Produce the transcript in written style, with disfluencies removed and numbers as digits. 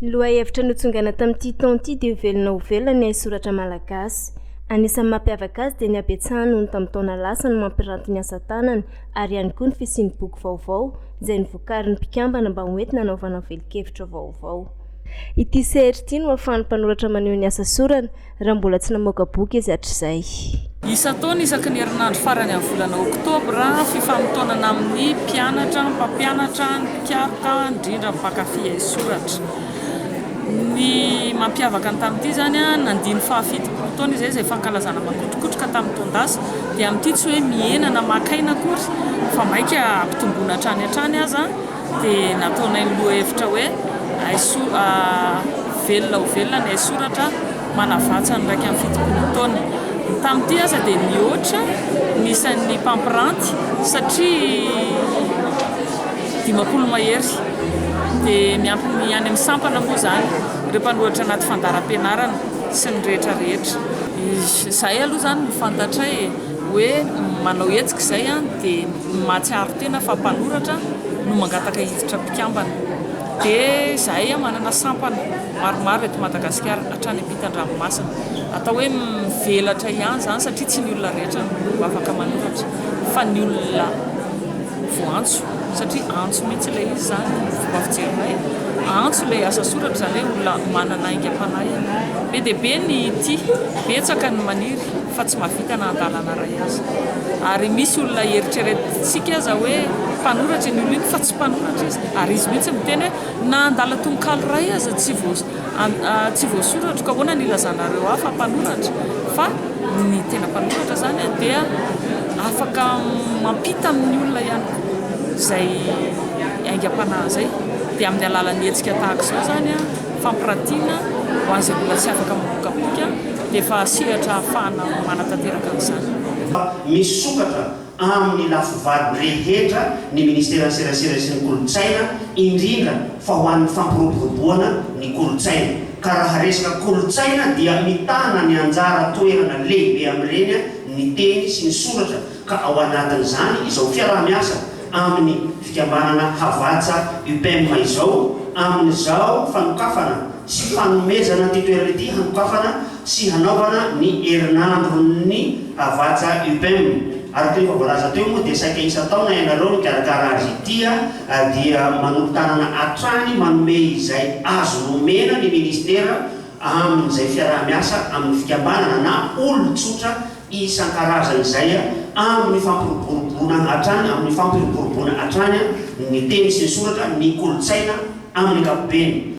Ny lohahevitra notsongaina tamin'ity taona ity dia Velona ho velona ny haisoratra malagasy. Anisan'ny mampiavaka azy dia ny habetsahany noho ny tamin'ny taona lasa no mampiranty ny asa tanany ary ihany koa ny fisian'ny boky vaovao izay novokarin'ny mpikambana mba hoentina hanaovana velon-kevitra vaovao. Ity sehatra ity no ahafahan'ny mpanoratra maneho ny asa sorany raha mbola tsy namoaka boky izy hatrizay. Isan-taona, isaky ny herinandro farany amin'ny volana oktobra, fifamotoanana amin'ny mpianatra, ny mpampianatra, ny mpikaroka, indrindra ny mpankafy haisoratra. Ny mampiavaka ny tamin'ity izany, nandia ny fahafitopolo taona izay, izay fankalazana makotrokotroka tamin'ny taon-dasa, dia amin'ity tsy hoe mihena na maka aina akory fa mainka ampitomboina hatrany hatrany aza. dia nataonay ny lohahevitra hoe velona ho velona ny haisoratra manavatsa ny 71 taona. Ny tamin'ity aza dia nihoatra ny isan'ny mpampiranty satria 50 mahery dia miampy ny any amin'ny sampana moa izany ireo mpanoratra anaty fandaharam-pianarana sy ny rehetra rehetra. Izahay aloha izany no fantatray e, hoe manao hetsika izay dia mahatsiaro tena fa mpanoratra no mangataka hiditra mpikambana. Dia izahay manana sampana maromaro eto Madagasikara hatrany ampitan-dranomasina. Atao hoe mivelatra ihany izany satria tsy ny olona rehetra no afaka manoratra fa ny olona voantso satria antso mihitsy ilay izy izany ny fomba fijerinay. Antso ilay asa soratra izany hoe olona manana aingam-panahy. Be dia be ny tia, betsaka ny maniry fa tsy mahavita na andalana iray aza. Ary misy olona eritreretintsika aza hoe mpanoratra iny olona iny fa tsy mpanoratra izy. Ary izy mihitsy miteny hoe na andalan-tononkalo iray aza tsy tsy voasoratro ka ahoana no ilazanareo ahy fa mpanoratra? Fa ny tena mpanoratra izany dia afaka mampita amin'ny olona ihany koa izay aingam-panahy izay. Dia amin'ny alalan'ny hetsika tahaka izao izany, fampiratiana ho an'izay mbola tsy afaka mamoaka boky dia efa sehatra ahafahana manatanteraka an'izany. Misokatra amin'ny lafivady rehetra ny Ministeran'ny Serasera sy ny Kolontsaina, indrindra fa ho an'ny fampiroboroboana ny kolontsaina. Ka raha resaka kolontsaina dia mitana ny anjara toerana lehibe amin'ireny ny teny sy ny soratra ka ao anatin'izany izao fiaraha-miasa amin'ny fikambanana Havatsa UPEM izao amin'izao fanokafana sy fanomezana ity toerana ity hanokafana sy hanaovana ny herinandron'ny Havatsa UPEM. Araka ny efa voalaza teo moa dia saika isan-taona ianareo mikarakara azy ity dia manolo-tanana hatrany manome izay azo nomena ny Ministera amin'izay fiaraha-miasa amin'ny fikambanana na olon-tsotra isan-karazany izay amin'ny fampiroboroboana hatrany amin'ny fampiroboroboana hatrany ny teny sy ny soratra, ny kolontsaina amin'ny ankapobeny.